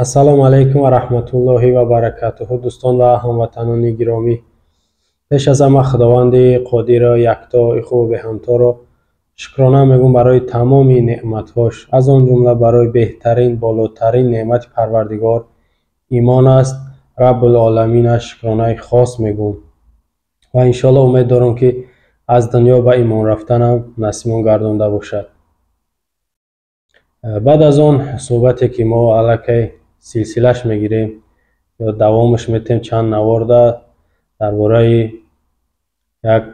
Ассалому алайкум ва раҳматуллоҳи ва баракатуҳу, дӯстон ва ҳамватанони гиромӣ. Пеш аз ҳама Худованди Қодиро, яктои хубу беҳамторо шукрона мегӯм барои тамоми неъматҳош, аз он ҷумла барои беҳтарин, болотарин неъмати Парвардигор имон аст. Раббулоламина шукронаи хос мегӯм ва иншоалло умед дорам, ки аз дунё ба имон рафтанам насибмон гардонда бошад. Баъд аз он суҳбате, ки мо аллакай силсилаш мегирем ё давомаш метем чанд наворда дар бораи як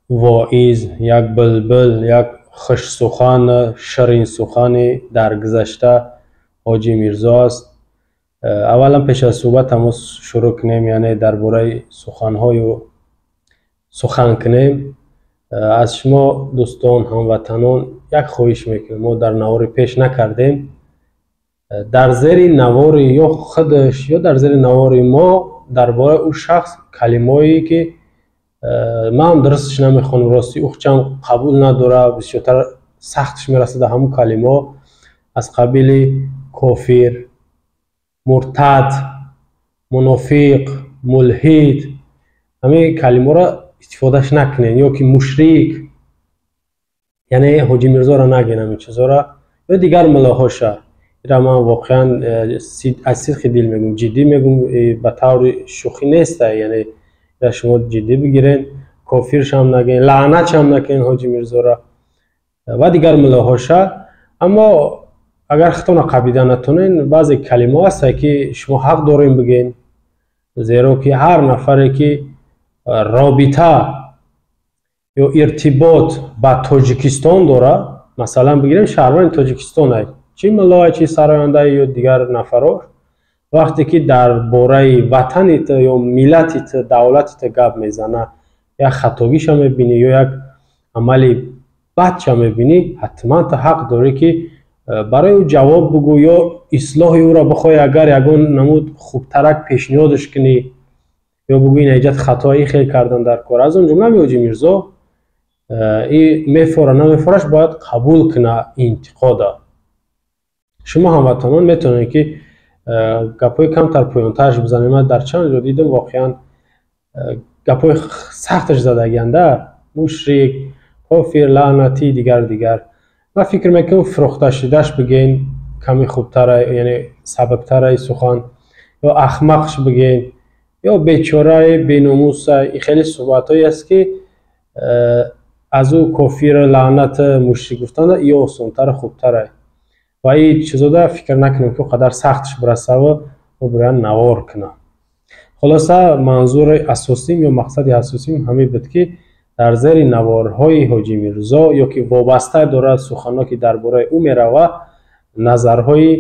воиз, як булбул, як хушсухан, ширинсухани дар гузашта Ҳоҷи Мирзо аст. Аввалан, пеш аз суҳбата мо шурӯъ кунем, яъне дар бораи суханҳою сухан кунем, аз шумо дӯстон, ҳамватанон як хоҳиш мекунем. Мо дар навори пеш накардем. Дар зери навори ё худаш ё дар зери навори мо дар бораи ӯ шахс калимаое, ки ман дурусташ намехонам, ростӣ ухчам қабул надора, бисёртар сахтш мерасад ҳамун калимаҳо, аз қабили кофир, муртад, мунофиқ, мулҳид, ҳамин калимаҳоро истифодаш накунед, ё ки мушрик, яъне Ҳоҷи Мирзоро нагӯен ҳамин чизҳоро ё дигар муллоҳоша. Ира ман воқеан аз сидқи дил мегӯм, ҷиддӣ мегӯм, ба таври шӯхӣ неста, яъне ира шумо ҷиддӣ бигирен. Кофиршам нагӯен, лаънатшам накунен Ҳоҷи Мирзоро ва дигар муллоҳоша. Аммо агар худтонро қабида натонен, баъзе калимаҳо ҳастанд, ки шумо ҳақ дорем бигӯен, зеро ки ҳар нафаре, ки робита ё иртибот ба Тоҷикистон дорад, масалан бигирем, шаҳрванди Тоҷикистон, чӣ муллое, чӣ сарояндае ё дигар нафаро, вақте ки дар бораи ватани ту ё миллати ту, давлати ту гап мезана, як хатогиша мебинӣ ё як амали бадша мебинӣ, ҳатман ту ҳақ дорӣ, ки барои ӯ ҷавоб бугӯ ё ислоҳи ӯро бихоҳӣ, агар ягон намуд хубтарак пешниҳодаш кунӣ ё бугӯ ин эҷад хатои хел кардан дар кор. Аз он ҷумла Ҳоҷи Мирзо и мефора намефораш бояд қабул куна интиқода. Шумо ҳамватанон метавонед, ки гапҳои камтар поёнтараш бизанед. Ман дар чанд ҷо дидам, воқеан гапҳои сахташ задагианда: мушрик, кофир, лаънатӣ, дигар дигар. Ман фикр мекунам, фурӯхташудаш бигӯен каме хубтара, яъне сабабтараи сухан, ё ахмақш бигӯен, ё бечораи беномуса. Хеле суҳбатҳое аст, ки аз ӯ кофир, лаънат, мушрик гуфтан ё осонтару хубтара. Ва ин чизода фикр накунем, ки қадар сахтш бирасаву бояд навор кунам. Хулоса, манзури асосим ё мақсади асосим ҳамин буд, ки дар зери наворҳои Ҳоҷи Мирзо ё ки вобаста дорад суханҳо, ки дар бораи ӯ мерава, назарҳои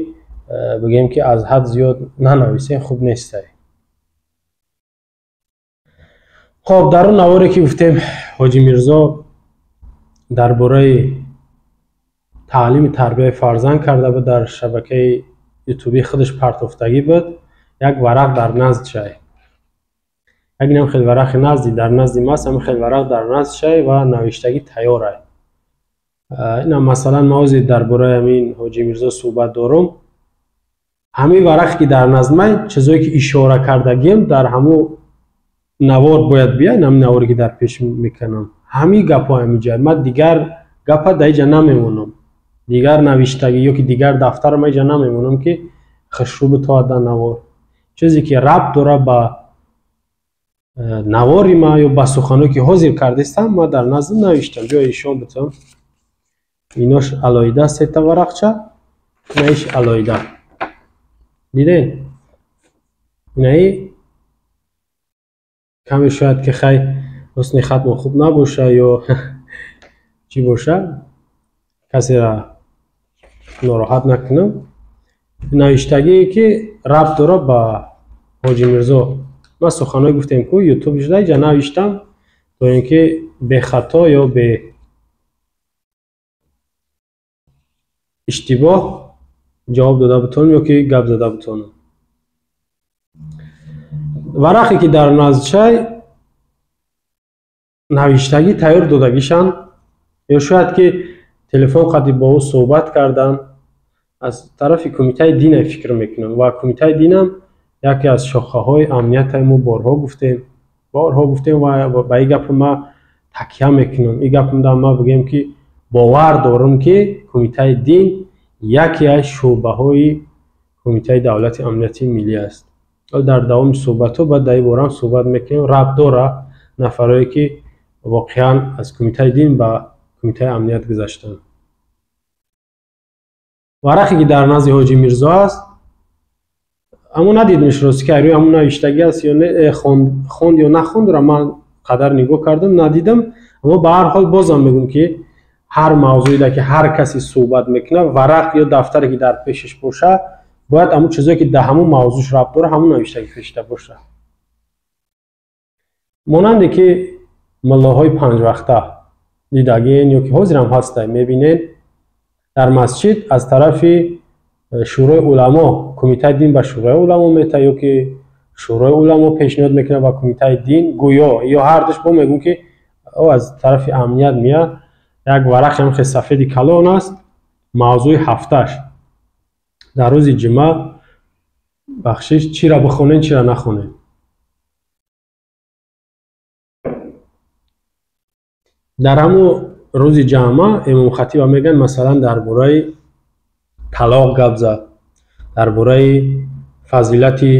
бигӯем, ки аз ҳад зиёд нанависем, хуб нестай. Хоб, дар он наворе, ки гуфтем, Ҳоҷи Мирзо дар бораи таълими тарбияи фарзанд карда буд, дар шабакаи ютубии худаш партофтагӣ буд. Як варақ дар назд шай, як инам хел варақи назди дар назди маст, ҳамин хел варақ дар назд шай ва навиштагӣ тайёрай. Инам масалан, ма ҳозир дар бораи ҳамин Ҳоҷи Мирзо суҳбат дорум, ҳамин варақе, ки дар назд май, чизое, ки ишора кардагием, дар ҳамун навор бояд бияй. Ҳамин наворе, ки дар пеш мекунам, ҳамин гапҳо ҳаминҷа. Ман дигар гапа дар иҷа намемонам, дигар навиштагӣ ё ки дигар дафтар ма иҷа намемонам, ки хушрӯ битоад дар навор. Чизе, ки рабт дора ба навори ма ё ба суханҳое, ки ҳозир кардистам, ма дар наздим навиштам, ҷои ишон битам. Инош алоҳида, сета варақча, инаиш алоҳида. Дидед, инаи каме шояд, ки хай ҳусни хатмо хуб набоша ё чӣ боша, касеро нороҳат накунам, навиштагие, ки рабт дора ба Ҳоҷи Мирзо. Ман суханҳое гуфтем ку ютуб шуда, иҷа навиштам, то ин ки бехато ё бе иштибоҳ ҷавоб дода битонам ё ки гап зада битонам. Варақе, ки дар наздшай, навиштагӣ тайёр додагишанд ё шояд, ки телефон қади бо ӯ суҳбат кардан. Аз тарафи кумитаи дин фикр мекунам ва кумитаи динам яке аз шохаҳои амнияте. Мо борҳо гуфтем, борҳо гуфтем ва ба ин гапи ма такя мекунам. Ин гапам ма бигӯем, ки бовар дорам, ки кумитаи дин яке аз шӯъбаҳои кумитаи давлати амнияти миллӣ аст. Дар давоми суҳбатҳо баъд дар ин бора ҳам суҳбат мекунем. Рабт дора нафарое, ки воқеан аз кумитаи дин ба кумитаи амният гузаштанд. Варақе, ки дар назди Ҳоҷи Мирзо аст, аммо надидмиш, рости, ки рӯи ҳамон навиштагӣ аст ё не, хонд ё нахондра ман қадар нигоҳ кардам, надидам. Аммо ба ҳар ҳол бозам мегӯм, ки ҳар мавзӯида, ки ҳар касе суҳбат мекунад, варақ ё дафтаре, ки дар пешаш боша, бояд ҳамон чизое, ки дар ҳамон мавзӯш рабт дора, ҳамон навиштагӣ пешида боша. Монанде ки муллоҳои панҷвақта дидагиен ё ки ҳозирам ҳастай, мебинед, дар масҷид аз тарафи шӯрои уламо, кумитаи дин ба шӯрои уламо мета ё ки шӯрои уламо пешниҳод мекунад ба кумитаи дин, гӯё ё ҳардуш. Бо мегӯм, ки аз тарафи амният меяд, як варақи ҳам хел сафеди калон аст, мавзӯи ҳафташ дар рӯзи ҷумъа, бахшиш, чиро бихонем, чиро нахонем. Дар ҳамун рӯзи ҷамъа имомхатиба мегӯянд, масалан, дар бораи талоқ гап зад, дар бораи фазилати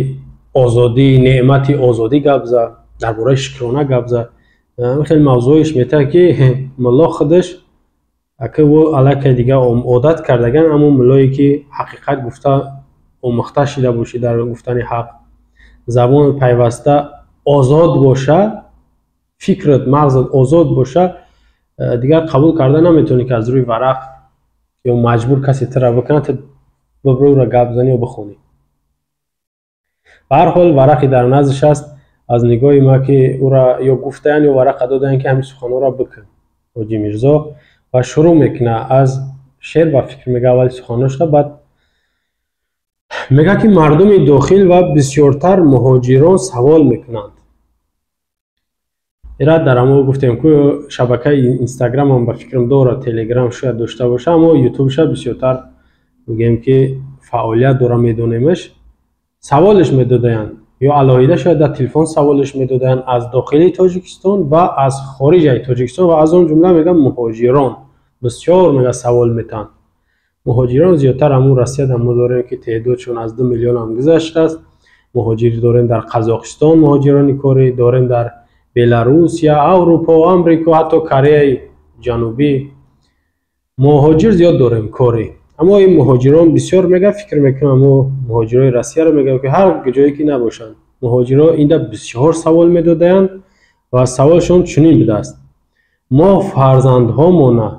озодӣ, неъмати озодӣ гап зад, дар бораи шукрона гап зад. Хеле мавзӯош метавад, ки мулло худаш ака ӯ аллакай дига одат кардаган. Аммо муллое, ки ҳақиқат гуфта омӯхта шида бошӣ, дар гуфтани ҳақ забон пайваста озод боша, фикрат, мағзат озод боша, дигар қабул карда наметавонӣ, ки аз рӯи варақ ё маҷбур касе тира бикунад, ту бибрӯра гап занӣ ё бихонӣ. Ба ҳар ҳол, варақи дар наздиш аст, аз нигоҳи ма, ки ӯра ё гуфтаянд, ё варақа додаянд, ки ҳамин суханҳоро бикун, Ҳоҷи Мирзо. Ва шурӯъ мекунад аз шеър, ба фикр мега, аввали суханошта, баъд мегӯяд, ки мардуми дохил ва бисёртар муҳоҷирон савол мекунанд. Ира дар амо гуфтем, ку шабакаи Инстаграмам ба фикрам дорад, Телеграм шояд дошта боша, аммо Ютубша бисёртар, бигӯем, ки фаъолият дора, медонемаш. Саволеш медодаянд ё алоҳида шояд дар телефон саволеш медодаянд аз дохили Тоҷикистон ва аз хориҷаи Тоҷикистон, ва аз он ҷумла, мегӯям, муҳоҷирон бисёр, мега, савол метаҳанд. Муҳоҷирон зиёдтар ҳамун Россияда мо дорем, ки теъдодшон аз 2 миллионам гузаштааст. Муҳоҷир дорем дар Қазоқистон, муҳоҷирони корӣ дорем дар Беларусия, Аврупо, Амрико, ҳатто Кореяи Ҷанубӣ муҳоҷир зиёд дорем корӣ. Аммо ин муҳоҷирон бисёр, мега, фикр мекунам, мо муҳоҷирои Россияро мегӯям, ки ҳар ҷое ки набошанд, муҳоҷиро инда бисёр савол медодаянд ва саволшон чунин будааст: мо фарзандҳомона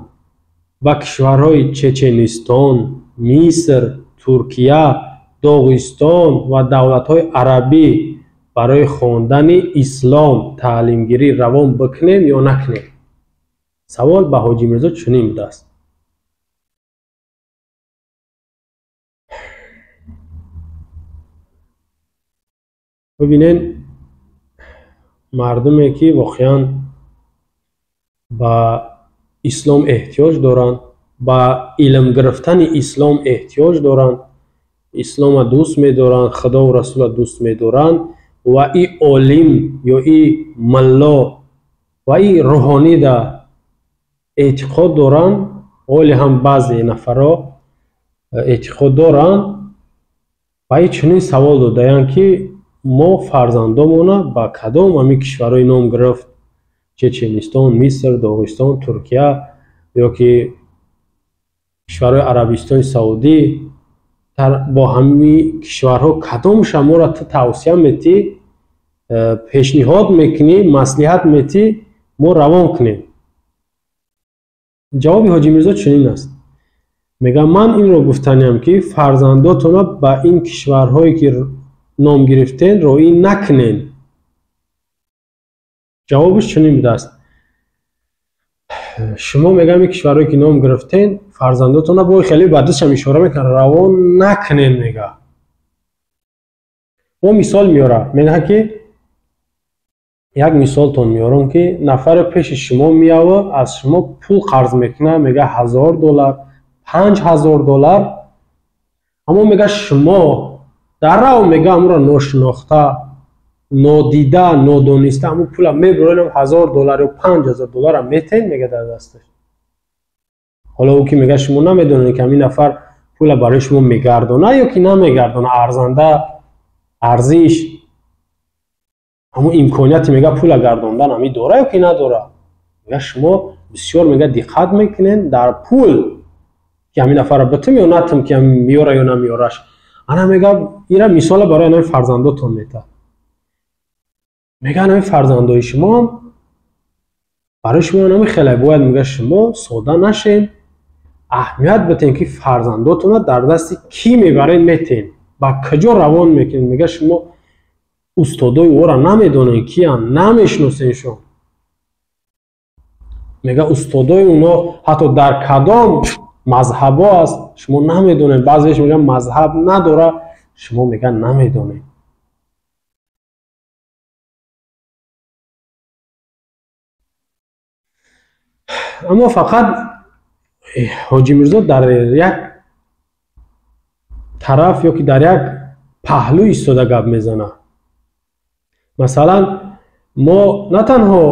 ба кишварҳои Чеченистон, Миср, Туркия, Доғистон ва давлатҳои арабӣ барои хондани ислом, таълимгирӣ равон бикунем ё накунем? Савол ба Ҳоҷи Мирзо чунин будааст. Бибинед, мардуме, ки воқеан ба ислом эҳтиёҷ доранд, ба илм гирифтани ислом эҳтиёҷ доранд, ислома дӯст медоранд, Худову Расула дӯст медоранд ва и олим ё и мулло ва и рӯҳонида эътиқод доранд, ҳоле ҳам баъзе нафарҳо эътиқод доранд, ва и чунин савол додаянд, ки мо фарзандомона ба кадом ҳамин кишварҳои ном гирифт, Чеченистон, Миср, Доғистон, Туркия ё ки кишварҳои Арабистони Саудӣ, бо ҳамин кишварҳо кадомша моро ту тавсия метӣ, пешниҳод мекунӣ, маслиҳат метӣ, мо равон кунем? Ҷавоби Ҳоҷи Мирзо чунин аст, мегӯям: ман инро гуфтаниям, ки фарзандотонро ба ин кишварҳое, ки ном гирифтен, роӣ накунен. Ҷавобаш чунин будааст: шумо, мегӯям, ин кишварҳое, ки ном гирифтен, фарзандотонро, бо хеле ба дастшам ишора мекунад, равон накунен. Мега, бо мисол меорад, мегӯяд, ки як мисолтон меорам, ки нафаре пеши шумо меява, аз шумо пул қарз мекунад, мега, 1000 доллар, 5000 доллар. Аммо мега шумо дар рав мега амуро ношинохта, нодида, нодониста аму пула мебуренам $1000 ё $5000 метен мега дар дасташ. Ҳоло ӯ ки мега шумо намедонед ки ҳамин нафар пула барои шумо мегардона ё ки намегардона, арзанда, арзиш, ҳамун имконияти мега пула гардондан ҳами дора ё ки надора. Мега шумо бисёр мега диққат мекунед дар пул ки ҳамин нафарро битим ё натим, ки меёра ё намеёраш. Ана мега ира мисола барои ҳамин фарзандотон метад. Мега ҳамин фарзандои шумо барои шумо ҳамин хеле бояд мега шумо сода нашен, аҳамият битен ки фарзандотонро дар дасти кӣ мебарен метен, ба куҷо равон мекунед. Мега шумо устодои ӯро намедонед киянд, намешиносеншон. Мега устодои уно ҳатто дар кадом мазҳабо аст шумо намедонед. Баъзеаш мегӯянд мазҳаб надора, шумо мега намедонед. Аммо фақат Ҳоҷи Мирзо дар як тараф ё ки дар як паҳлӯ истода гап мезанад. Масалан, мо на танҳо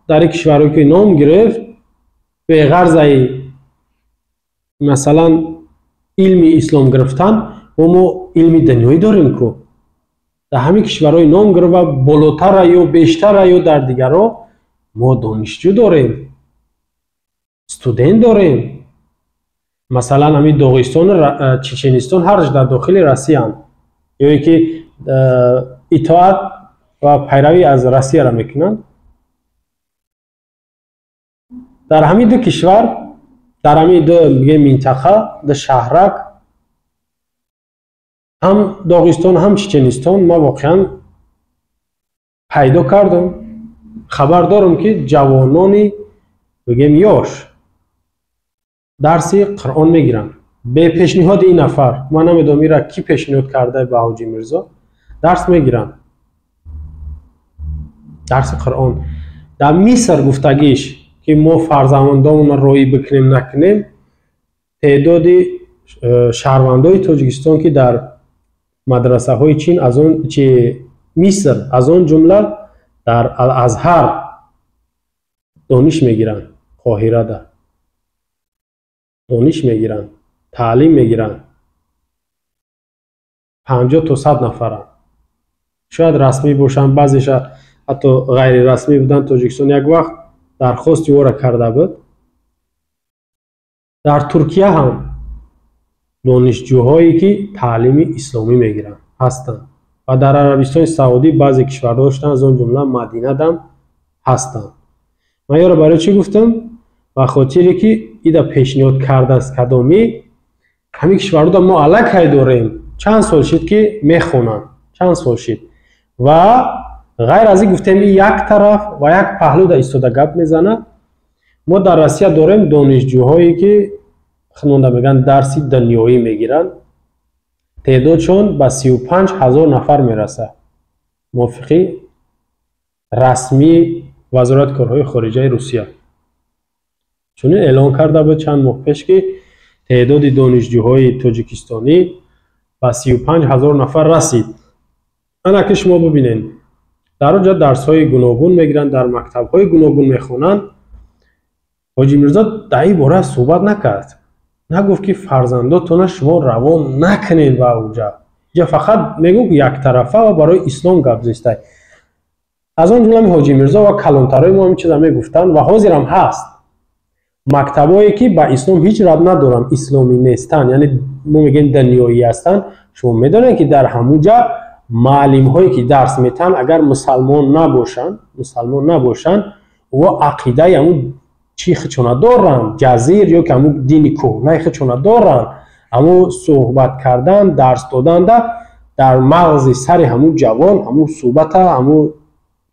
дар ин кишварҳое ки ном гирифт, беғарзаи масалан илми ислом гирифтан, мо илми дунёӣ дорем ку. Дар ҳамин кишварҳои ном гирифт ва болотара ё бештара ё дар дигарҳо мо донишҷӯ дорем, студент дорем. Масалан, ҳамин Доғистон, Чеченистон ҳарш дар дохили Россиянд, ё ин ки итоат ва пайравӣ аз Россияро мекунанд. Дар ҳамин ду кишвар, дар ҳамин ду минтақа, ду шаҳрак, ҳам Доғистон ҳам Чеченистон ман воқеан пайдо кардам, хабар дорам ки ҷавонони бигем ёш дарси Қуръон мегиранд. Бе пешниҳоди ин нафар, ман намедонам ира кӣ пешниҳод карда ба Ҳоҷи Мирзо, дарс мегиранд, дарси Қуръон. Дар Миср гуфтагиш ки мо фарзандонамонро роӣ бикунем накунем, теъдоди шаҳрвандои Тоҷикистон ки дар мадрасаҳои Чин аз он чи Миср аз он ҷумла дар Ал-Азҳар дониш мегиранд, Қоҳирада дониш мегиранд, таълим мегиранд. 50 то 100 нафаранд. Шояд расмӣ бошанд, баъзеша ҳатто ғайрирасмӣ буданд. Тоҷикистон як вақт дархости ӯро карда буд. Дар Туркия ҳам донишҷӯҳое ки таълими исломӣ мегиранд ҳастанд ва дар Арабистони Саудӣ баъзе кишварҳо доштанд, аз он ҷумла Мадинадам ҳастанд. Ман ёро барои чӣ гуфтам? Ба хотире ки ида пешниҳод кардааст кадомӣ ҳамин кишварҳода мо аллакай дорем. Чанд сол шид ки мехонанд, чанд сол шид. Ва ғайр аз ин гуфтем ин як тараф ва як паҳлӯ да истода гап мезанад. Мо дар Россия дорем донишҷӯҳое ки хунонда мегӯянд дарси дунёӣ мегиранд. Теъдодшон ба 35 000 нафар мерасад. Мувофиқи расмии Вазорати корҳои хориҷаи Русия. Чунин эълон карда буд чанд моҳ пеш ки теъдоди донишҷӯҳои тоҷикистонӣ ба 35 000 нафар расид. Ана ки шумо бибинед, дар он ҷо дарсҳои гуногун мегиранд, дар мактабҳои гуногун мехонанд. Ҳоҷи Мирзо дар ин бора суҳбат накард. Нагуфт ки фарзандотона шумо равон накунед ба онҷа. Инҷа фақат мегӯ яктарафа ва барои ислом гап зистай. Аз он ҷумла Ҳоҷи Мирзо ва калонтарои мо ҳамин чиза мегуфтанд ва ҳозирам ҳаст. Мактабҳое ки ба ислом ҳеҷ рабт надоранд, исломӣ нестанд, яъне мо мегӯем дунёӣ ҳастанд. Шумо медонед ки дар ҳамун ҷа муаллимҳое ки дарс метаҳанд, агар мусалмон набошанд, ӯ ақидаи ҳамун чӣ худшона доранд, ҷазир ё ки ҳамун дини кӯҳнаи худшона доранд. Ҳамун суҳбат кардан, дарс доданда дар мағзи сари ҳамун ҷавон ҳамун суҳбата, ҳамун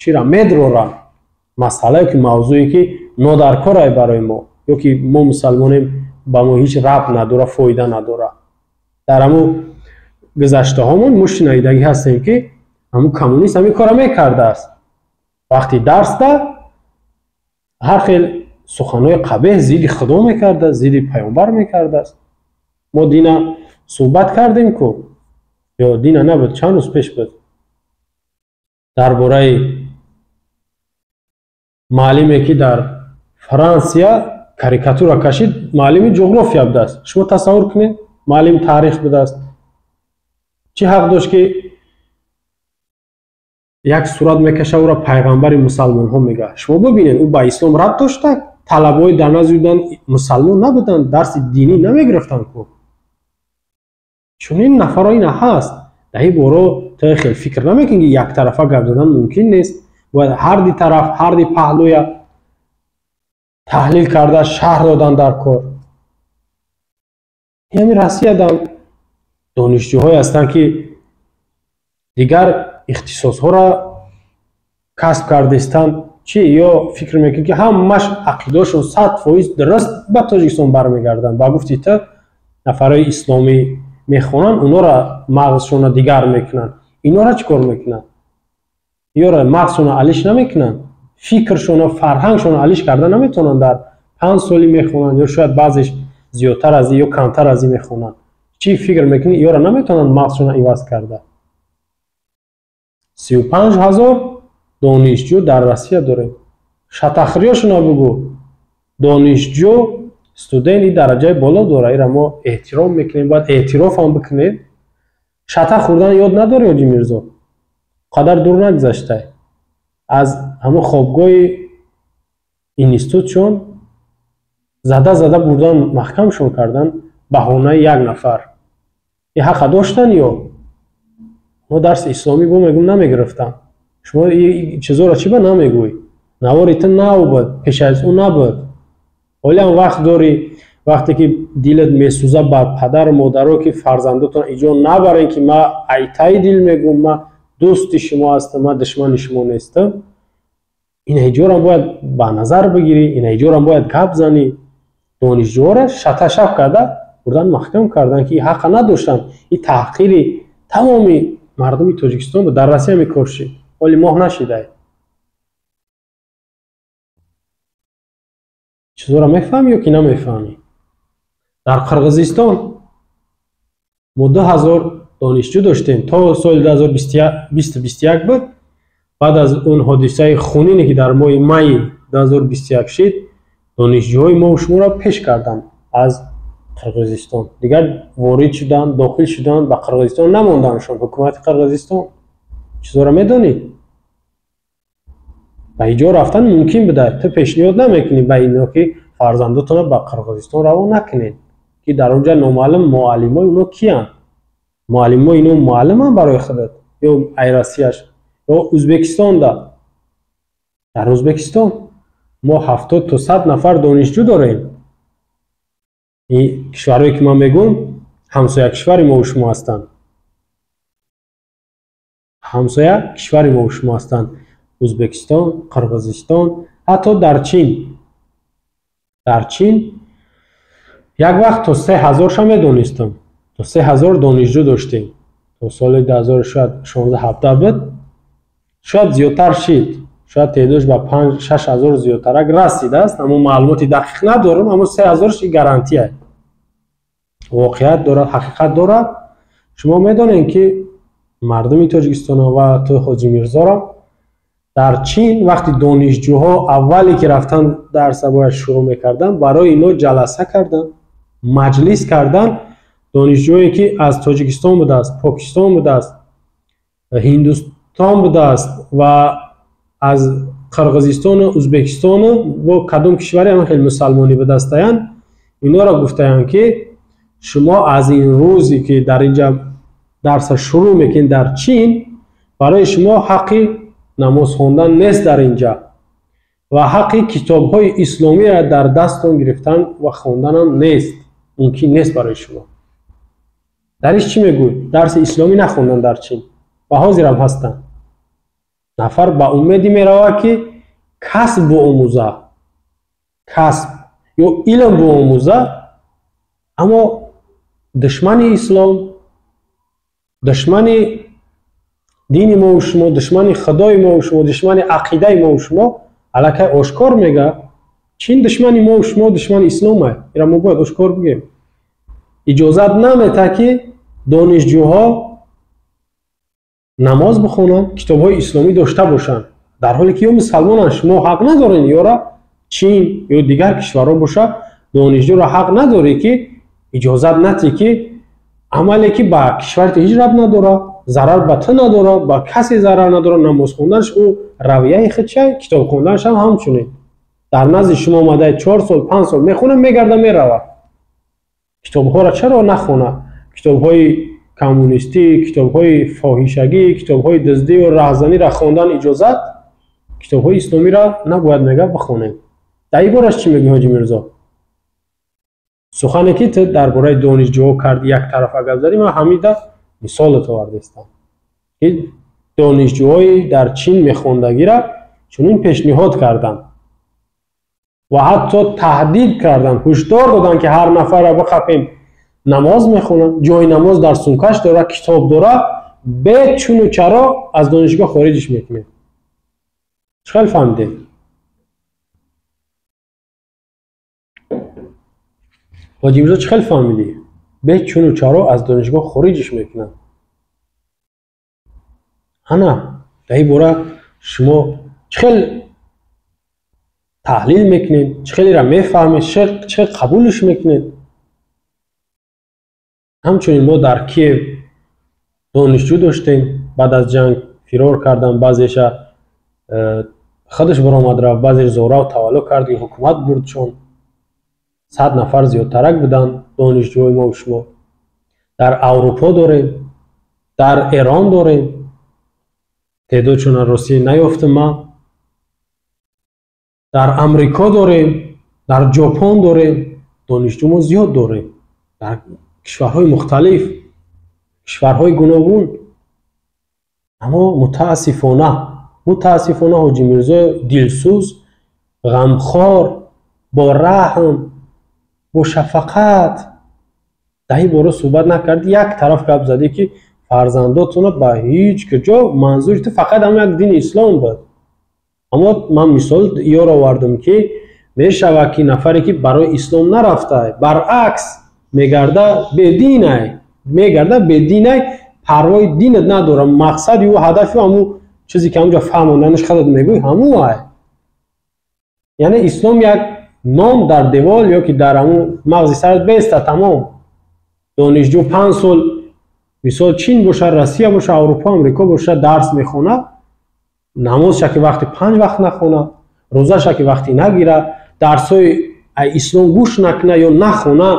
чиро медроранд. Масъалае ки мавзӯе ки нодаркорае барои мо, ё ки мо мусалмонем, ба мо ҳеҷ рабт надора, фоида надора. Дар ҳамун гузаштаҳомон мо шинавидагӣ ҳастем ки ҳамун коммунист ҳамин корро мекардааст. Вақти дарсда ҳар хел суханҳои қабеҳ зидди Худо мекардааст, зидди паёмбар мекардааст. Мо дина Суҳбат кардем ку, ё дина набуд, чанд рӯз пеш буд, дар бораи муаллиме, ки дар Франсия карикатура кашид. Муаллими ҷуғрофия будааст. Шумо тасаввур кунед, муаллими таърих будааст. Чӣ ҳақ дошт, ки як сурат мекаша, ӯро пайғамбари мусалмонҳо мегӯяд? Шумо бибинед, ӯ ба ислом рабт дошта, талабаҳои дар назди ӯ мусалмон набуданд, дарси динӣ намегирифтанд ку. Чунин нафарҳо ина ҳаст. Дар ин боро ту хел фикр намекунӣ, ки яктарафа гап задан мумкин нест. Бояд ҳарди тараф, ҳарди паҳлӯя таҳлил карда, шарҳ додан дар кор. Ҳамин Россиядам донишҷӯҳое ҳастанд, ки дигар ихтисосҳоро касб кардистанд. Чӣ, ё фикр мекунӣ, ки ҳамаш ақидаошон 100% дуруст ба Тоҷикистон бармегарданд? Ба гуфти ту, нафарҳои исломӣ мехонанд, онҳоро мағзшонро дигар мекунанд. Инҳоро чӣ кор мекунанд? Ёра мағзшонро алиш намекунанд, фикршонро, фарҳангшонро алиш карда наметавонанд. Дар 5 соли мехонанд, ё шояд баъзеш зиёдтар аз ин ё камтар аз ин мехонанд. Чӣ фикр мекунӣ, ёра наметавонанд мағзшонро иваз карда? 35 000 донишҷӯ дар Россия дорем. Шатахриёшона бугӯ. Донишҷӯ, студент и дараҷаи боло дора, ира мо эҳтиром мекунем, бояд эътирофам бикунем. Шата хӯрдан ёд надорӣ, Ҳоҷи Мирзо? Қадар дур нагузаштай, аз ҳамон хобгоҳи институтшон зада зада бурдан, маҳкамшон кардан, баҳонаи як нафар. И ҳақа доштан ё мо дарси исломӣ бо мегум намегирифтам? Шумо чизоро чӣ ба намегӯй? Навори ту нав буд, пеш аз ӯ набуд. Ҳолиам вақт дорӣ, вақте ки дилат месӯза бар падару модаро, ки фарзандотон иҷо набарен, ки ма айтаи дил мегӯм, ма дӯсти шумо ҳастам, ма душмани шумо нестам. Ин ҳиҷорам бояд ба назар бигирӣ, ин ҳиҷорам бояд гап занӣ. Донишҷӯҳоро шаташаф карда бурдан, маҳкам кардан, ки ҳақа надоштанд. Ин таҳқири тамоми мардуми Тоҷикистон буд. Дар Россия мекор шид, ҳоли моҳ нашидай. Чизоро мефаҳмӣ ё ки намефаҳмӣ? Дар Қирғизистон мо 2000 донишҷӯ доштем то соли 2021 буд. Баъд аз он ҳодисаи хунине, ки дар моҳи майи 2021 шид, донишҷӯҳои мо шуморо пеш карданд аз Қирғизистон. Дигар ворид шуданд, дохил шуданд ба Қирғизистон, намонданшон ҳукумати Қирғизистон. Чизоро медонӣ? Ба иҷо рафтан мумкин буда. Ту пешниҳод намекунӣ ба ино, ки фарзандотонро ба Қирғизистон равон накунед, ки дар он ҷа номаълум муаллимои оно киянд? Муаллимои ино муаллиманд барои худат ё ай Россияш ё Ӯзбекистонда? Дар Ӯзбекистон мо 70 то 100 нафар донишҷӯ дорем. Ин кишварҳое, ки ман мегӯм, ҳамсоя кишвари мову шумо ҳастанд, ҳамсоя кишвари мову шумо ҳастанд: Ӯзбекистон, Қирғизистон, ҳатто дар Чин. Дар Чин як вақт то 3000-ша медонистам, то 3000 донишҷӯ доштем то соли дуҳазору шояд шонздаҳ, ҳабдаҳ буд, шояд зиёдтар шид, шояд теъдодш ба 5-6 ҳазор зиёдтарак расидааст, аммо маълумоти дақиқ надорам. Аммо 3000-ш гарантия, воқеият дорад, ҳақиқат дорад. Шумо медонед, ки мардуми Тоҷикистон ва ту, Ҳоҷи Мирзоро, дар Чин вақти донишҷӯҳо аввале ки рафтан дарса бояд шурӯъ мекарданд, барои ино ҷаласа карданд, маҷлис карданд. Донишҷӯе, ки аз Тоҷикистон будааст, Покистон будааст, Ҳиндустон будааст ва аз Қирғизистону Ӯзбекистону бо кадом кишваре ҳам хеле мусалмонӣ будастаянд, инҳоро гуфтаянд, ки шумо аз ин рӯзе, ки дар инҷа дарса шурӯъ мекунед дар Чин, барои шумо ҳаққи намоз хондан нест дар инҷа ва ҳаққи китобҳои исломиро дар дасттон гирифтан ва хонданам нест, мумкин нест барои шумо. Дар иш чӣ мегӯй? Дарси исломӣ нахондан дар Чин ва ҳозирам ҳастанд. Нафар ба умеде меравад, ки касб биомӯза, касб ё илм биомӯза, аммо душмани ислом, душмани дини мову шумо, душмани худои мову шумо, душмани ақидаи мову шумо аллакай ошкор мега. Чин душмани мову шумо, душмани ислома. Ира мо бояд ошкор бигем. Иҷозат намета ки донишҷӯҳо намоз бихонанд, китобҳои исломӣ дошта бошанд, дар ҳоле ки ё мусалмонанд. Шумо ҳақ надоред ёра Чин ё дигар кишварҳо боша, донишҷӯро ҳақ надорӣ ки иҷозат натӣ ки амале ки ба кишвари ту ҳеҷ рабт надорад, зарар ба ту надорад, ба касе зарар надорад, намоз хонданаш ӯ равияи худшай, китоб хонданаш ҳам ҳамчунин. Дар назди шумо омадаи 4 сол 5 сол мехонад, мегарда меравад. Китобҳоро чаро нахонад? Китобҳои коммунистӣ, китобҳои фоҳишагӣ, китобҳои дуздию раҳзаниро хондан иҷозат, китобҳои исломиро набояд мега бихонем. Дар ин бораш чӣ мегӯӣ, Ҳоҷи Мирзо? Сухане ки ту дар бораи донишҷӯҳо карди, як тарафа гап задӣ, ман ҳамида мисолат овардастам ки донишҷӯҳои дар Чин мехондагиро чунин пешниҳод карданд ва ҳатто таҳдид карданд, ҳушдор доданд ки ҳар нафарро бихапем намоз мехонад, ҷои намоз дар сумкаш дорад, китоб дорад, бе чуну чаро аз донишгоҳ хориҷиш мекунем. Чӣ хел фаҳмидед? Ҳоҷи Мирзо, чӣ хел фаҳмидӣ? Бе чуну чаро аз донишгоҳ хориҷиш мекунанд. Ана дар ин бора шумо чӣ хел таҳлил мекунед, чӣ хел инро мефаҳмед, чӣ хел қабулш мекунед? Ҳамчунин мо дар Киев донишҷӯ доштем, баъд аз ҷанг фирор кардан, баъзеша худаш баромад рафт, баъзеш зорав таваллуд кард, ҳукумат бурдшон. 100 нафар зиёдтарак буданд донишҷӯҳои мо шумо. Дар Аврупо дорем, дар Эрон дорем, теъдодшонро ростӣ наёфтам ман. Дар Амрико дорем, дар Ҷопон дорем, донишҷӯ мо зиёд дорем дар кишварҳои мухталиф, кишварҳои гуногун. Аммо мутаассифона, мутаассифона Ҳоҷи Мирзо дилсӯз, ғамхор, бо раҳм, бо шафақат дар ин бора суҳбат накард. Як тараф гап задӣ ки фарзандотонро ба ҳеҷ куҷо, манзури ту фақат ҳамон як дини ислом буд. Аммо ман мисол ёр овардам ки мешавад ки нафаре ки барои ислом нарафта, баръакс мегарда бединай, мегарда бединай, парвои динат надорад, мақсади ӯ, ҳадафи ӯ ҳамун чизе ки ҳамунҷо фаҳмонданаш худат мегӯй ҳамун ай. Яъне ислом як ном дар девол ё ки дар ҳамун мағзи сарат беста, тамом. Донишҷӯ 5 сол мисол Чин бошад, Россия бошад, Аврупо, Амрико бошад, дарс мехонад, намозша ки вақти 5 вақт нахонад, рӯзаша ки вақти нагирад, дарсҳои ислом гӯш накунад ё нахонад,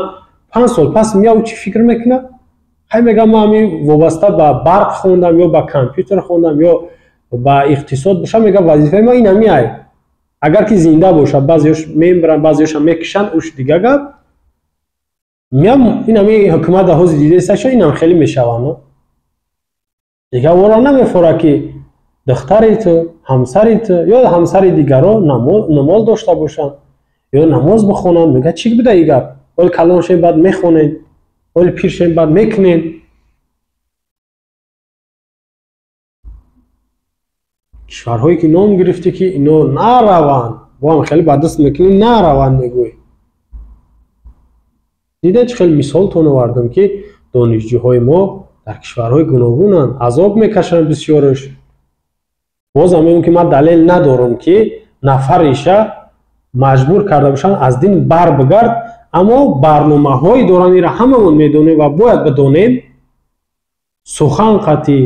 5 сол пас меяв чӣ фикр мекунад? Хай мегам ман ҳамин вобаста ба барқ хондам ё ба компютер хондам ё ба иқтисод бошам, мегам вазифаи ман ин ҳамин ай. Агар ки зинда бошад, баъзеҳош мемиранд, баъзеҳоша мекушанд, уш дига гап. Меям ин ҳамин ҳукумат дар ҳозир дидаисташа, инам хеле мешаванд. Дига ора намефорад ки духтари ту, ҳамсари ту ё ҳамсари дигаро намоз дошта бошанд ё намоз бихонанд. Мега чӣ буда ин гап? Ҳол калон шем баъд мехонем, ҳол пир шем баъд мекунем. Кишварҳое ки ном гирифтӣ ки ино нараванд, бо ҳам хеле ба даст мекунӣ, нараванд мегӯй. Дида чӣ хел мисолтон овардам ки донишҷӯҳои мо дар кишварҳои гуногунанд, азоб мекашанд бисёраш. Бозам мегӯям ки ман далел надорам ки нафареша маҷбур карда бошанд аз дин бар бигард, аммо барномаҳое доранд, инро ҳамамон медонем ва бояд бидонем. Сухан қатъӣ,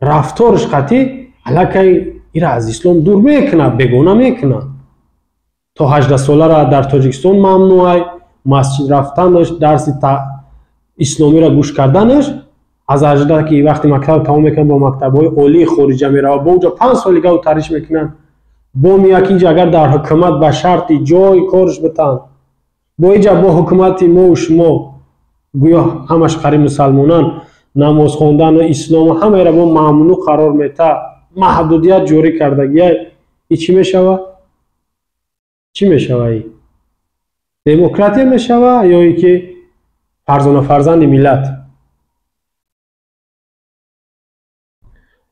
рафтораш қатъӣ аллакай ира аз ислом дур мекунад, бегона мекунад. То 18 солара дар Тоҷикистон мамнӯъ, масҷид рафтанаш, дарси исломиро гӯш карданаш, аз 18 ки вақти мактаб тамом мекунад, бо мактабҳои олии хориҷа меравад, бо онҷо 5 соли гав тариш мекунанд. Бо меяд ки инҷа агар дар ҳукумат ба шарти ҷой корш битанд, бо инҷа бо ҳукумати мо шумо гӯё ҳамаш қариб мусалмонанд, намоз хондану ислому ҳамаеро бо мамнӯъ қарор мета, маҳдудият ҷорӣ кардагия, и чӣ мешава? Чӣ мешава? И демократия мешава ё и ки фарзона фарзанди миллат?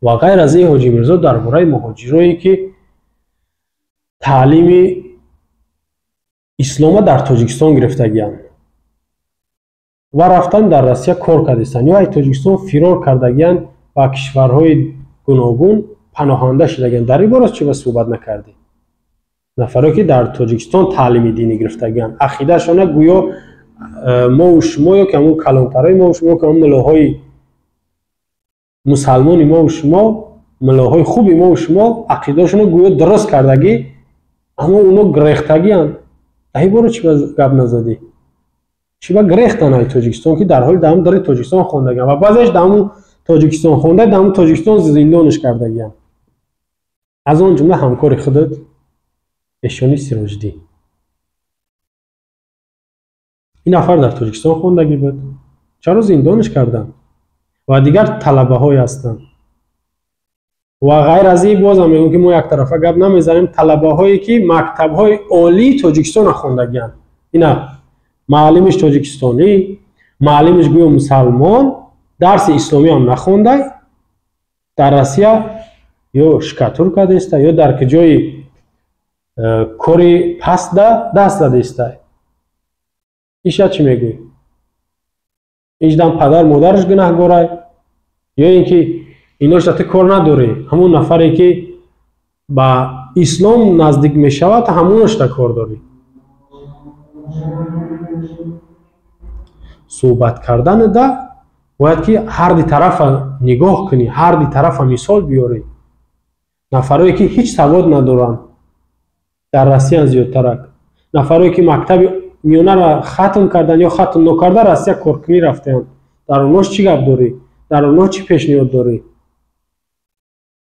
Ва ғайр аз ин Ҳоҷи Мирзо дар бораи муҳоҷирое ки таълими ислома дар Тоҷикистон гирифтагиянд. Ва рафтан дар Россия кор кардистанд ё ай Тоҷикистон фирор кардагиянд, ба кишварҳои гуногун паноҳанда шудагиянд. Дар ин бора чӣ ба суҳбат накардӣ? Нафаре ки дар Тоҷикистон таълими динӣ гирифтагиянд, ақидаашона гӯё мову шумо ё ки ҳамун калонтарои мову шумо, ки ҳамун мулоҳои мусалмони мову шумо, мулоҳои хуби мову шумо ақидаашона гӯё дуруст кардагӣ, аммо оно гирехтагиянд. Дар ин бора чӣ ба гап назадӣ? Чӣ ба гирехтанд ай Тоҷикистон, ки дар ҳоли дар ҳамун дари Тоҷикистон хондагиянд ва баъзеаш дар ҳамун Тоҷикистон хонда, дар ҳамун Тоҷикистон зиндонаш кардагиянд. Аз он ҷумла ҳамкори худат Эшони Сироҷиддин. Ин нафар дар Тоҷикистон хондагӣ буд. Чаро зиндонаш карданд? Ва дигар талабаҳое ҳастанд. Ва ғайр аз ин бозам мегӯям, ки мо яктарафа гап намезанем, талабаҳое ки мактабҳои олии Тоҷикистонро хондагианд. Ина муаллимиш тоҷикистонӣ, муаллимиш гӯё мусалмон, дарси исломӣ ҳам нахондай, дар Россия ё шикатур кардеста, ё дар ҷои кори пастда даст задеста. Иша чӣ мегӯӣ? Иждам падар модараш гунаҳгорай, ё ин ки иношда ту кор надорӣ, ҳамон нафаре ки ба ислом наздик мешавад, ҳамонашда кор дорӣ. Суҳбат карданада бояд ки ҳарди тарафа нигоҳ кунӣ, ҳарди тарафа мисол биёрӣ. Нафарое ки ҳеҷ савод надоранд, дар Россия зиёдтарак. Нафарое ки мактаби миёнаро хатм карданд ё хатм нокарда Россия коркунӣ рафтаанд, дар онҳо чӣ гап дорӣ? Дар онҳо чӣ пешниҳод дорӣ?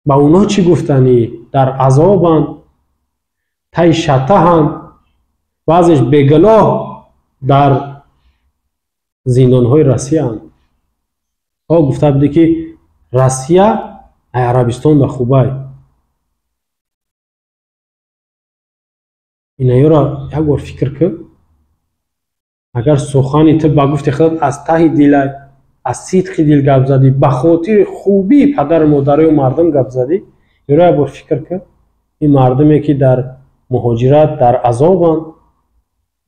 Ба онҳо чӣ гуфтанӣ? Дар азобанд, таи шатаҳанд, баъзеш бегуноҳ дар зиндонҳои Россияанд. О гуфта будӣ ки Россия ай Арабистон да хубай. Инаёро як бор фикр кун. Агар сухани ту ба гуфти худат аз таҳи дилай, аз сидқи дил гап задӣ, ба хотири хубии падару модараю мардум гап задӣ, ёро як бор фикр кун. Ин мардуме ки дар муҳоҷират дар азобанд,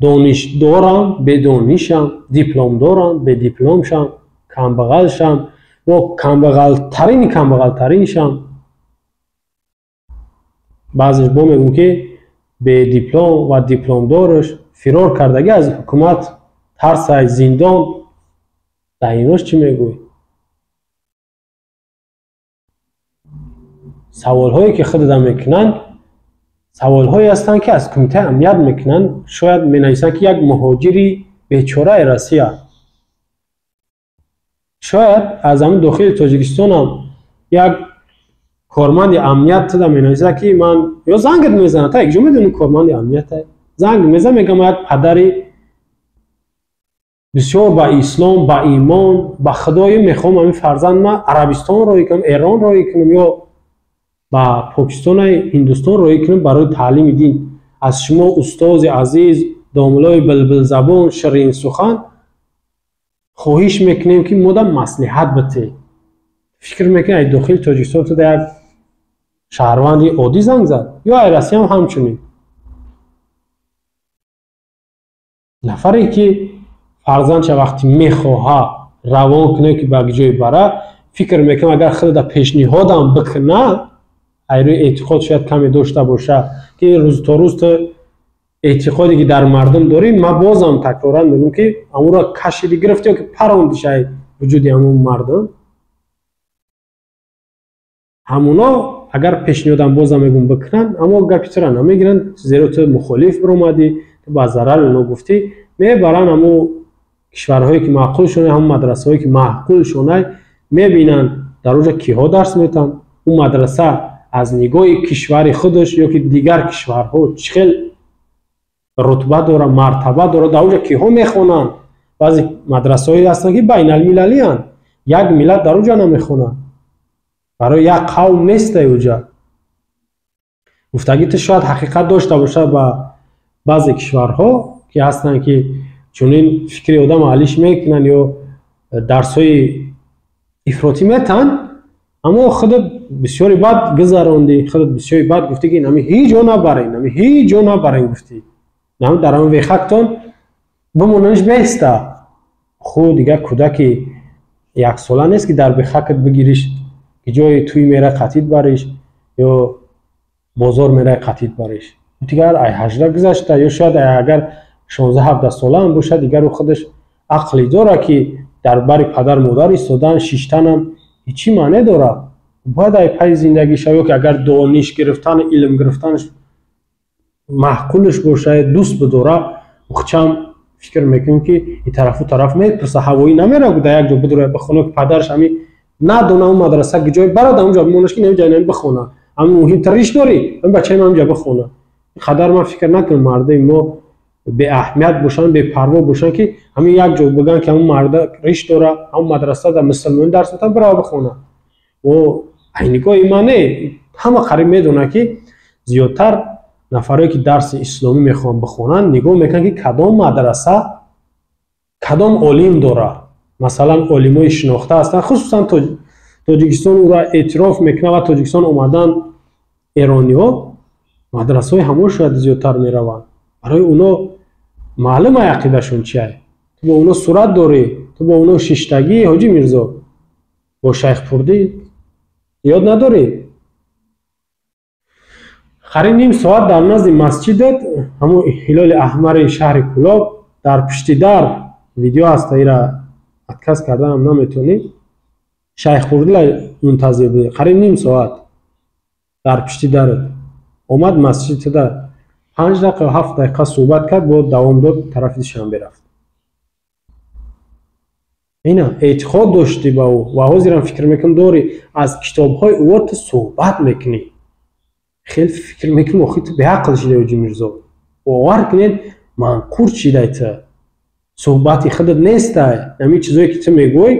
дониш доранд, бедонишанд, диплом доранд, бедипломшанд, камбағалшанд, ва камбағалтарини камбағалтариншанд. Баъзеш бо мегӯм ки бедиплом ва дипломдораш фирор кардагӣ аз ҳукумат, тарсай, зиндон. Дар инош чӣ мегӯӣ? Саволҳое ки худада мекунанд, саволҳое ҳастанд ки аз кумитаи амният мекунанд. Шояд менависанд ки як муҳоҷири бечораи Россия, шояд аз ҳамин дохили Тоҷикистонам як корманди амният туда менависад ки ман, ё зангат мезанад, та якҷо медонӣ корманди амният занг мезанад, мегӯям як падари бисёр ба ислом, ба имон, ба худои мехоҳам ҳамин фарзанд ма Арабистон роҳӣ кунам, Эрон роҳӣ кунам ё ба Покистони Ҳиндустон роҳӣ кунам барои таълими дин. Аз шумо устози азиз, домулои билбилзабон, ширинсухан хоҳиш мекунем ки модам маслиҳат битед. Фикр мекунед ай дохили Тоҷикистон туда як шаҳрванди оддӣ занг зад ё ай Россиям ҳамчунин? Нафаре ки фарзандша вақти мехоҳа равон кунад ки ба ҷое бара, фикр мекунам агар худада пешниҳодам бикуна, ай рӯи эътиқод шояд каме дошта боша ки рӯз то рӯз ту эътиқоде ки дар мардум дорӣ, ман бозам такроран мегӯям ки ҳамонро кашиди гирифти ё ки парондиш ай вуҷуди ҳамон мардум. Ҳамоно агар пешниҳодам бозам мегӯям бикунанд, аммо гапи тура намегиранд, зеро ту мухолиф биромадӣ, ту ба зарари оно гуфтӣ. Мебаранд ҳамон кишварҳое ки маъқулшонай, ҳамон мадрасаҳое ки маъқулшонай, мебинанд дар оҷа киҳо дарс метаҳанд. Ӯ мадраса аз нигоҳи кишвари худаш ё ки дигар кишварҳо чӣ хел рутба дора, мартаба дора, дар оҷа киҳо мехонанд. Баъзе мадрасаҳое ҳастанд ки байналмилалианд, як миллат дар оҷа намехонад, барои як қавм нестай оҷа. Гуфтагӣ ту шояд ҳақиқат дошта бошад ба баъзе кишварҳо ки ҳастанд ки чунин фикри одам алиш мекунанд ё дарсҳои ифротӣ метаҳанд, аммо худат бисёри бад гузарондӣ, худат бисёри бад гуфтӣ ки нами ҳеҷ ҷо набарен, нами ҳеҷ ҷо набарен гуфтӣ. Дар ҳамин вехактон бимонаниш беста. Ху дигар кӯдаки яксола нест, ки дар бехакат бигириш, ки ҷои тӯй мера қатид бариш ё бозор мерай қатид бариш. Дигар ай 18 гузашта, ё шояд агар 16-17 солаам бошад, дигар ӯ худаш ақле дорад, ки дар бари падар модар истодан, шиштанам ҳечи маъне дорад. Бояд ай пайи зиндагӣ шава, ё ки агар дониш гирифтан, илм гирифтанаш маъқулаш бошад, дӯст бидорад, хучам фикр мекунем, ки и тарафу тараф мепурса, ҳавоӣ намерав, дар як ҷо бидура бихона, ки падараш ҳами надона он мадраса ҷой барад, ҳамонҷо бимонаш, ки намиҷа нами бихона. Ҳами муҳимтар риш дорӣ, ҳами бачаи ман ҳамҷа бихона. Қадар ман фикр накунам мардуми мо беаҳамият бошанд, бепарво бошанд, ки ҳамин як ҷо бигӯянд, ки ҳамон марда риш дора, ҳамон мадраса дар мусулмонӣ дарс метавон, бирава бихона. О, ай нигоҳи ман не, ҳама қариб медонад, ки зиёдтар нафарое, ки дарси исломӣ мехоҳанд бихонанд, нигоҳ мекунанд, ки кадом мадраса кадом олим дорад. Масалан, олимои шинохта ҳастанд, хусусан Тоҷикистон ӯро эътироф мекунад ва Тоҷикистон омадан эрониҳо, мадрасаҳои ҳамон шояд зиёдтар мераванд. Барои оно маълум ай ақидашон чиай. Ту бо оно сурат дорӣ, ту бо оно шиштагӣ, Ҳоҷи Мирзо, бо Шайхпурдӣ ёд надорӣ? Қариб ним соат дар назди масҷидат, ҳамон Ҳилоли Аҳмари шаҳри Кӯлоб, дар пушти дар видео ҳаст, ира отказ карданам наметавонӣ. Шайхпурдила мунтазир будӣ қариб ним соат дар пушти дарат. Омад масҷидда, 5 дақиқа, 7 дақиқа суҳбат кард, бо давом дод, тарафи Душанбе рафт. Ина эътиқод доштӣ ба ӯ ва ҳозирам фикр мекунам дорӣ, аз китобҳои ӯ ту суҳбат мекунӣ. Хеле фикр мекунам, охи ту беақл шидаи, Ҳоҷи Мирзо. Бовар кунед, манқурт шидай ту. Суҳбати худат нестай. Ҳамин чизое, ки ту мегӯй,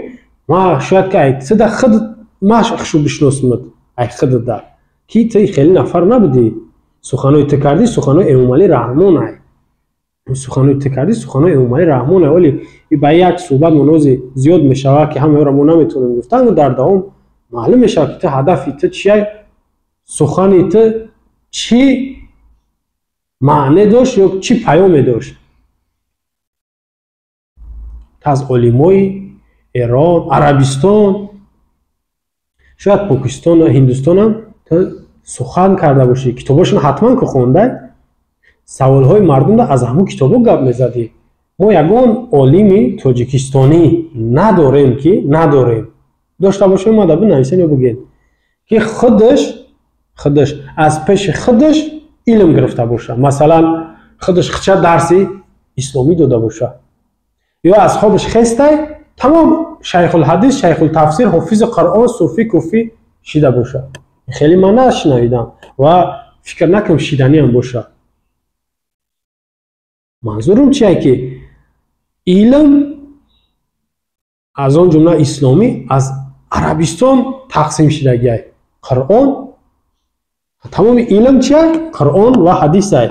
ма шояд ки ай туда худат ма хушу бишносмат, ай худата. Ки ту хеле нафар набудӣ. Суханои ту кардӣ, суханои Эмомалӣ Раҳмон ай. Суханои ту кардӣ, суханои Эмомалӣ Раҳмон ай. Вале ба як суҳбат монози зиёд мешавад, ки ҳамаёро мо наметавонем гуфтан, дар давом маълум мешавад, ки ту ҳадафи ту чиай, сухани ту чӣ маъне дошт ё чӣ паёме дошт. Ту аз олимои Эрон, Арабистон, шояд Покистон, Ҳиндустонам ту сухан карда бошӣ, китобошон ҳатман ки хондай, саволҳои мардумда аз ҳамон китобо гап мезадӣ. Мо ягон олими тоҷикистонӣ надорем, ки надорем. Дошта бошем, мада бинависен ё бигӯед, ки худаш аз пеши худаш илм гирифта боша. Масалан, худаш хича дарси исломӣ дода боша. Ё аз хобаш хестай, тамом шайхулҳадис, шайхултафсир, ҳофизи Қуръон, суфӣ, куфӣ шида боша. Хеле ман нашунавидам ва фикр накунам шиданиам боша. Манзурам чие, ки илм аз он ҷумла исломӣ аз Арабистон тақсим шидагиай. Қуръон, тамоми илм чия? Қуръон ва ҳадисай.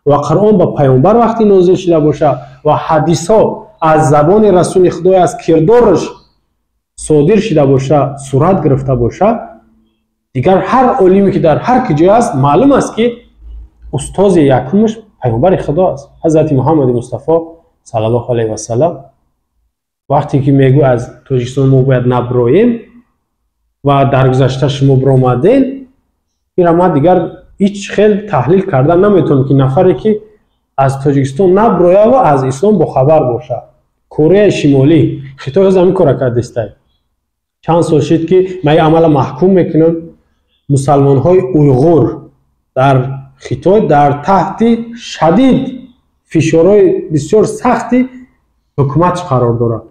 Ва Қуръон ба паёмбар вақте нозил шида боша ва ҳадисҳо аз забони расули Худой, аз кирдораш содир шида боша, сурат гирифта боша, дигар ҳар олиме, ки дар ҳар ки ҷой аст, маълум аст, ки устози якумаш паёмбари Худо аст, Ҳазрати Муҳаммади Мустафо саллаллоҳу алайҳи васаллам. Вақте ки мегӯ, аз Тоҷикистон мо бояд наброем ва дар гузашта шумо биромаден, ира ман дигар ҳеҷ хел таҳлил кардан наметавонам, ки нафаре, ки аз Тоҷикистон наброя ва аз ислом бохабар бошад. Кореяи Шимолӣ, Хитой ҳоз ҳамин кора кардистай. Чанд сол шид, ки ман ин амала маҳкум мекунам. Мусалмонҳои уйғур дар Хитой дар таҳти шадид фишорҳои бисёр сахти ҳукуматш қарор дорад.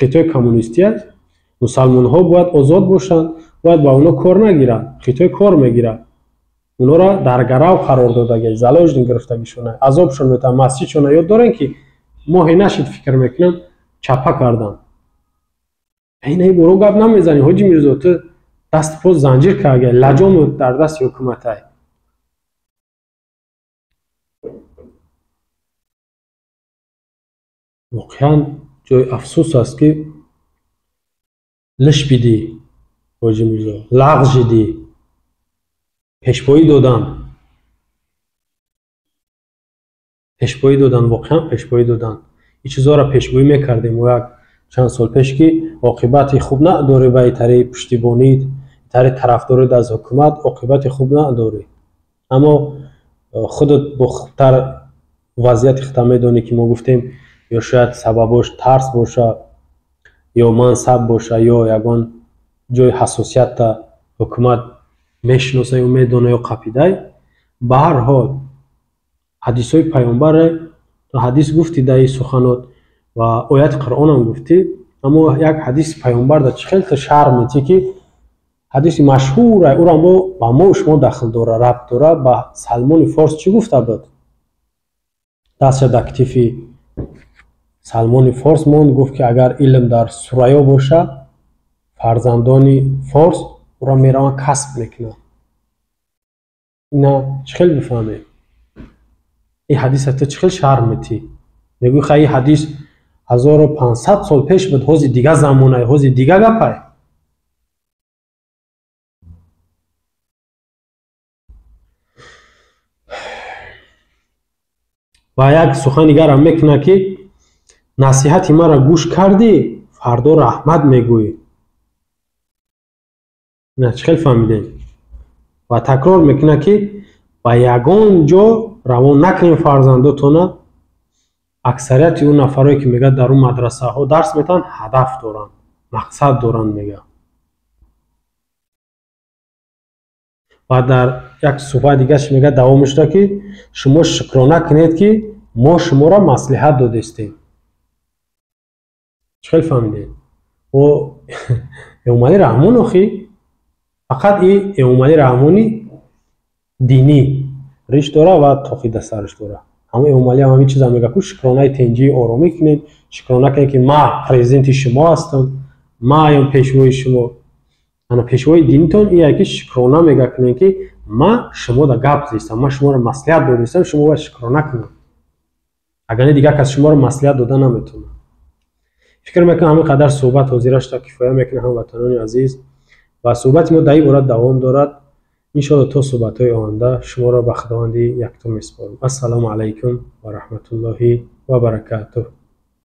Хитой коммунистӣ аст. Мусалмонҳо бояд озод бошанд, бояд ба онҳо кор нагиранд. Хитой кор мегирад. Онҳоро дар гарав қарор додагӣ, заложник гирифтагишона, азобшон метавад, масҷидшона ёд дорем, ки моҳе нашид, фикр мекунам, чапа карданд. Инаи боро гап намезанӣ, Ҳоҷи Мирзо, ту даст по занҷир карда, лаҷому дар дасти ҳукуматай. Воқеан ҷои афсӯс аст, ки лиш бидӣ, Ҳоҷи Мирзо, лағжидӣ, пешпоӣ додан, пешпоӣ додан, воқеан пешпоӣ додан. Ин чизҳоро пешгӯӣ мекардем мо як чанд сол пеш, ки оқибати хуб надорӣ ба итари пуштибонид, итари тарафдорид аз ҳукумат оқибати хуб надорӣ. Аммо худат бо хубтар вазъияти худта медонӣ, ки мо гуфтем, ё шояд сабабош тарс боша, ё мансаб боша, ё ягон ҷои ҳассосиятта ҳукумат мешиноса ё медона ё қапидай. Ба ҳар ҳол ҳадисҳои паёмбаре ҳадис гуфтӣ дар ин суханот ва ояти Қуръонам гуфтӣ, аммо як ҳадиси паёмбар да чӣ хел ту шарм метӣ, ки ҳадиси машҳура, ӯро мо ба мо шумо дахл дора, рабт дора. Ба Салмони Форс чӣ гуфта буд? Дастша дар китифи Салмони Форс монд, гуфт, ки агар илм дар Сурайё боша, фарзандони форс ӯро мераванд касб мекунанд. Ина чӣ хел бифаҳмем? Ин ҳадиса ту чӣ хел шарм метӣ? Мегӯӣ, хай, ин ҳадис 1500 сол пеш буд, ҳози дига замонай, ҳози дига гапай. Ва як сухан дигарам мекунад, ки насиҳати маро гӯш кардӣ, фардо раҳмат мегӯӣ. Ина чӣ хел фаҳмидем? Ва такрор мекунад, ки ба ягон ҷо равон накунем фарзандотона. Аксарияти он нафарое, ки мегӯяд дар он мадрасаҳо дарс метаҳанд, ҳадаф доранд, мақсад доранд, мегӯяд. Ва дар як суҳбат дигараш мегӯяд, давом шуда, ки шумо шукрона кунед, ки мо шуморо маслиҳат додистем. Чӣ хел фаҳмидем? О Эмомалӣ Раҳмон охи фақат и Эмомалӣ Раҳмони динӣ риш дора ва тоқида сараш дора. Ҳамон Эмомалӣ ҳам ҳамин чиза мегӯяд, ку шукронаи тинҷии оромӣ кунед, шукрона кунед, ки ман президенти шумо ҳастам, ман пешвои шумо. Ана пешвои динитон ие ки шукрона мега кунед, ки ман шумода гап зистам, ман шуморо маслиҳат додистам, шумо бояд шукрона кунед. Агар не, дигар кас шуморо маслиҳат дода наметавонад. Фикр мекунам, ҳамин қадар суҳбат ҳозираш та кифоя мекунад, ҳамватанони азиз, ва суҳбати мо дар ин бора давом дорад, иншоалло. То суҳбатҳои оянда шуморо ба Худованди якто месупорам. Ассалому алайкум ва раҳматуллоҳи ва баракатуҳ.